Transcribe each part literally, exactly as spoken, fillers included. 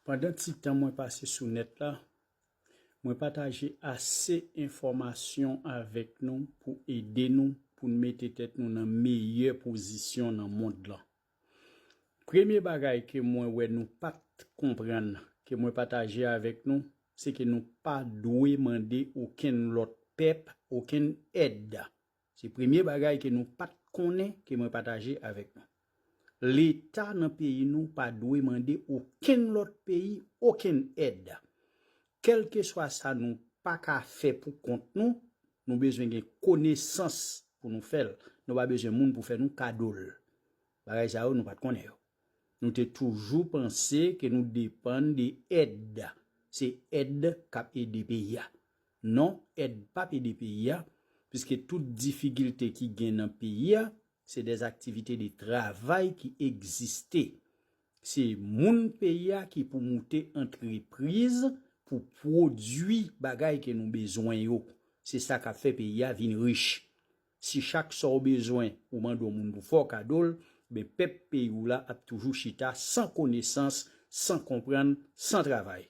Pandan ti tan mwen pase sou nèt la, mwen pataje ase enfòmasyon avèk nou pou ede nou, pou n mete tèt nou nan meyè pozisyon nan mond lan. Premye bagay ke mwen wè nou pa t konprann, ke mwen pataje avèk nou, se ke nou pa dwe mande okenn lòt pèp, okenn èd. Se premye bagay ke nou pa t konnen ke mwen pataje avèk nou. Leta nan peyi nou pa dwe mande okenn lòt peyi okenn èd. Kèlkeswa sa nou pa ka fè pou kont nou, nou bezwen gen konesans pou nou fè l. Nou pa bezwen moun pou fè nou kado l. Bagay sa yo, nou pa t konnen yo. Nou te toujou panse ke nou depann de èd. Se èd k ap ede peyi a. Non, èd p ap ede peyi a, piske tout difikilte ki gen nan peyi a, se dèzaktivite de travay ki egziste. Se moun peyi a ki pou moute antrepriz pou pwodui bagay ke nou bezwen yo. Se sa k ap fè peyi a vin rich. Si chak sa w bezwen, ou mande yon moun pou fè w kado l, ben pèp peyi w la ap toujou chita san konesans, san konprann, san travay.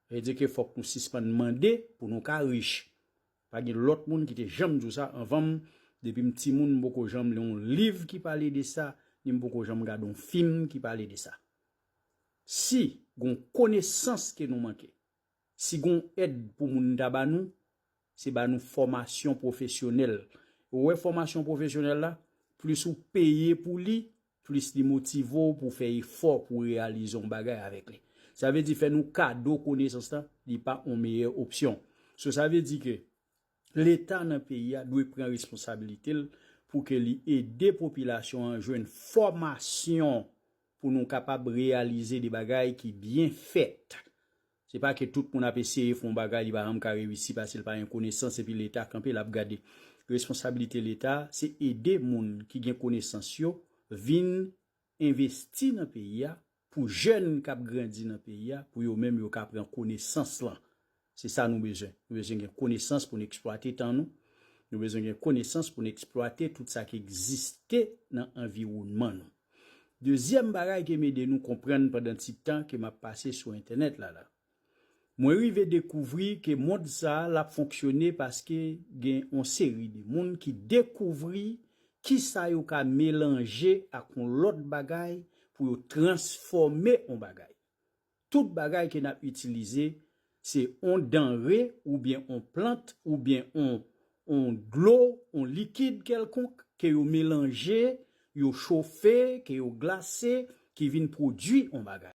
Sa vle di ke fòk nou sispann mande pou nou ka rich. Pa gen lòt moun ki te janm di w sa anvan m. Depi m timoun, m poko janm li yon liv ki pale de sa, ni m poko janm gade yon fim ki pale de sa. Si gon konesans ke nou manke, si gon èd pou moun ta ba nou, se ba nou fòmasyon pwofesyonèl. Ou wè fòmasyon pwofesyonèl la, plis ou peye pou li, plis li motive w pou fè efò pou reyalize yon bagay avèk li. Sa vle di fè nou kado konesans lan, li pa yon meyè opsyon. So sa vle di ke Leta nan peyi a dwe pran responsabilite l pou ke li ede popilasyon an jwenn fòmasyon pou nou kapab reyalize de bagay ki byen fèt. Se pa ke tout moun ap eseye fè yon bagay, li pa janm ka reyisi paske l pa gen konesans epi Leta kanpe l ap gade. Responsablite Leta se ede moun ki gen konesans yo vin envesti nan peyi a, pou jèn k ap grandi nan peyi a, pou yo menm yo ka pran konesans lan. Se sa nou bezwen. Nou bezwen gen konesans pou n eksplwate tan nou. Nou bezwen gen konesans pou n eksplwate tout sa k egziste nan anviwònman nou. Dezyèm bagay ke m ede nou konprann pandan ti tan ke m ap pase sou entènèt la la, mwen rive dekouvri ke mond sa a l ap fonksyone paske gen yon seri de moun ki dekouvri kisa yo ka melanje ak yon lòt bagay pou yo transfòme yon bagay. Tout bagay ke n ap itilize, se yon danre oubyen yon plant oubyen yon, yon dlo, yon likid kèlkonk ke yo melanje, yo chofe, ke yo glase, ki vin pwodui yon bagay.